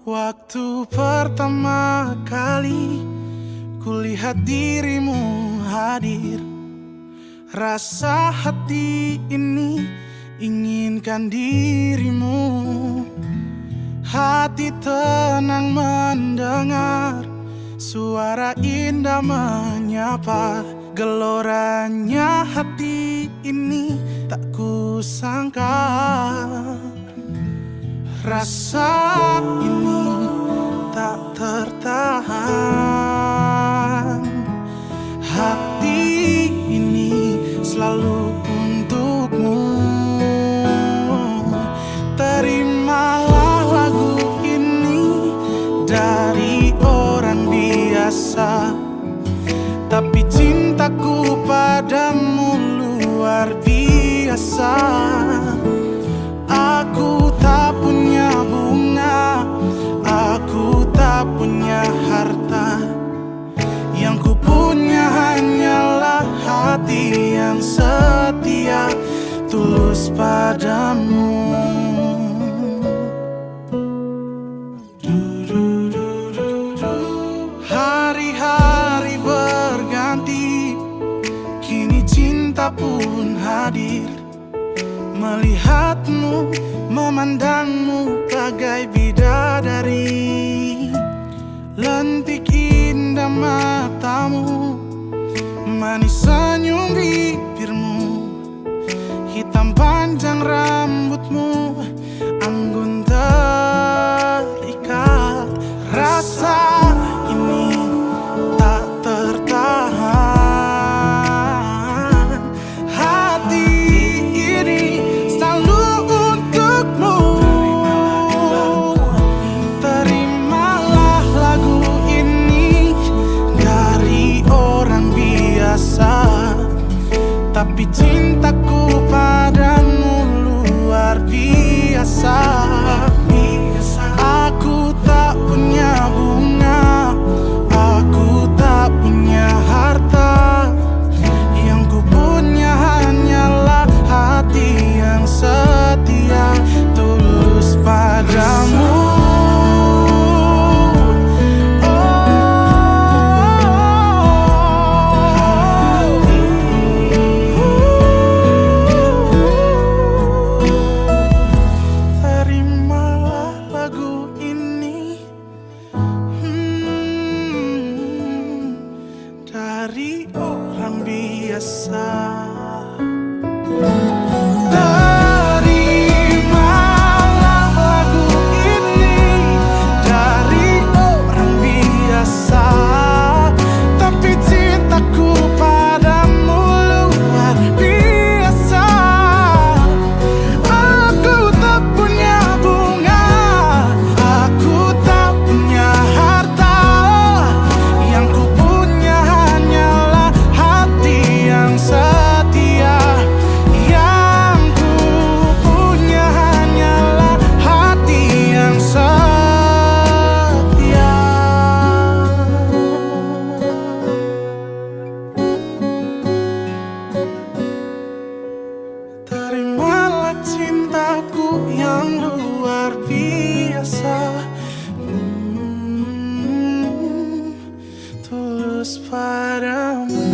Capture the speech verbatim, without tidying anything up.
Waktu pertama kali kulihat dirimu hadir, rasa hati ini inginkan dirimu. Hati tenang mendengar suara indah menyapa. Geloranya hati ini tak kusangka. Rasa ini tak tertahan. Hati ini selalu untukmu. Terimalah lagu ini dari orang biasa, tapi cintaku padamu luar biasa. Aku tak punya bunga, aku tak punya harta. Yang ku punya hanyalah hati yang setia, tulus padamu. Hari-hari berganti, kini cinta pun hadir. Melihatmu, memandangmu bagai bidadari. Lentik indah matamu, manis senyum bibirmu, hitam panjang rambutmu, anggun terikat. Rasa ini tak tertahan. Hati ini selalu untukmu. Terimalah lagu ini dari orang biasa, tapi cintaku padamu luar biasa. Aku tak punya bunga, aku tak punya harta. Yang ku punya hanyalah hati yang setia, tulus padamu. Oh, terimalah lagu ini, hmm, dari orang biasa. Terimalah lagu ini dari orang biasa, tapi cintaku padamu luar biasa. Aku tak punya bunga, aku tak punya harta. Yang ku punya hanyalah hati yang setia. Yang ku punya hanyalah hati yang setia. Terimalah cintaku yang luar biasa, hmm, tulus padamu.